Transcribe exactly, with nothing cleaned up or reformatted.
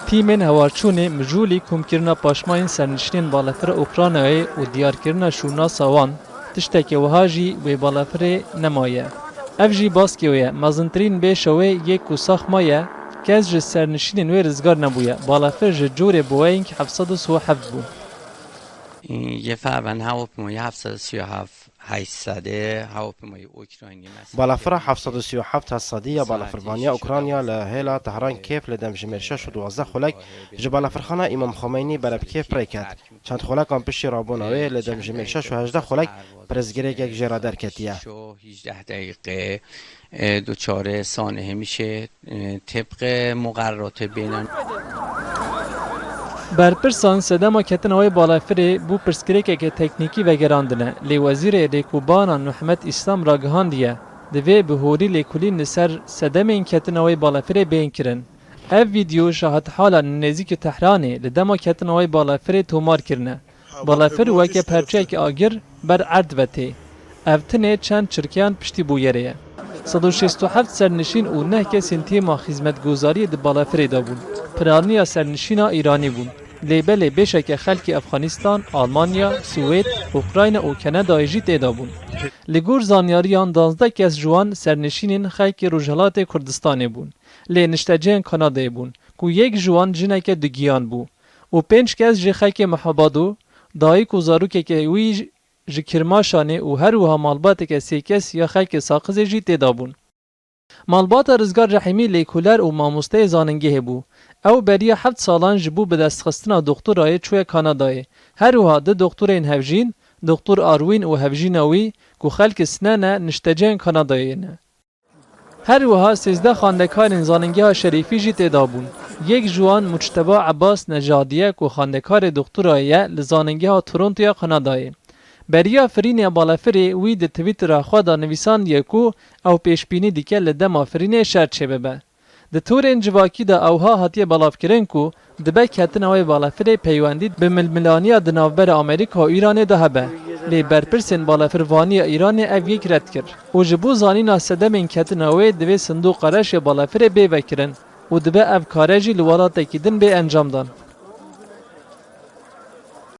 Tîmên hewarçûnê mijûlî komkirina paşmayên sernişînên balafira Ukraynayê û diyarkirina şûnasa wan, tiştekî wiha jî wê balafirê nemaye. Ev jî baskê wê ye. Mezintirîn bêşa wê yê ku sax maye, kes ji sernişînên wê rizgar nebûye. Balafir ji corê boeing heft sed û sî û heft bû. Yê ferben hewapimû yê heft sed û sî û heft heyşt sedê, hewapimû yê Ukraynî mesela. Balafira heft sed û sî û heft heyşt sedî ya balafirvaniya Ukrayna li hêla Tehran Kêf li dem jimêr şeş û duwazdeh xulek ji balafirxana Îmam Xomeynî berev Kêf pirê ket. Çend xulekan piştî rabûna wê li dem jimêr şeş û hejdeh xulek pirsgirêkek jê re derketiye. Hîjdeh deqîqe, e, duçarê sanê hêmişê, e, têbqê muqerrotê bêne. Berpirsan sedema ketina wê balafirê bû pirsgirêkeke teknîkî vegerandine, lê Wezîrê Rêkûbana Nuhmet Îslam ragihandiye, divê bi horî lêkolîn li ser sedemên ketina wê balafirê bên kirin. Ev vîdeo şahidhala nêzîkî Tehranê li dema ketina wê balafirê tomar kirine. Balafir weke perçeyeke agir ber erd ve tê. Ev tinê çend çirkeyan piştî bûyerê ye. Sed û şêst û heft sernişîn û neh kesên tîma xizmetguzariyê di balafirê de bûn. Piraniya sernişîna Îranî bûn. Lê belê bêşeke xelkê Efxanistan, Almanya, Swêd, Ukrayna û Kanadayê jî tê de bûn. Li gor zanyariyan, duwazdeh kes ji wan sernişînên xelkê Rojhelatê Kurdistanê bûn. Lê niştecihên Kanadayê bûn, ku yek ji wan jineke dugiyan bû û pênc kes jî xelkê Mehabado, dayik û zarokeke wî ji Kirmaşanê û her wiha malbateke sê kes ya xelkê Saqizê jî tê de bûn. Malbata Rizgar Rehîmî lêkoler û mamosteyê zanîngehê bû. Ew beriya heft salan ji bo bidestxistina doktorayê çûye Kanadayê. Her wiha du doktorên hevjîn, Doktor Arwîn û hevjîna wî, ku xelkê sine ne, niştecihên Kanadayê ne. Her wiha sêzdeh xwendekarên Zanîngeha Şerîfî jî tê de bûn. Yek ji wan Mucteba Ebas Necadî ye ku xwendekarê doktorayê ye li Zanîngeha Torontoya Kanadayê. Beriya firînê balafirê wî di Twittera xwe de nivîsandiye ku ew pêşbînî dike li dema firînê şer çêbibe. Di torên civakî de ewha hatiye belavkirin ku dibe ketina wê balafirê peywendî bi milmilaniya di navbera Amerîka û Îranê de hebe. Lê berpirsên balafirvaniya Îranê ev yek red kir û ji bo zanîna sedemên ketina wê divê sindoqa reş ya balafirê bê vekirin û dibe ev kare jî li welatekî din bê encamdan.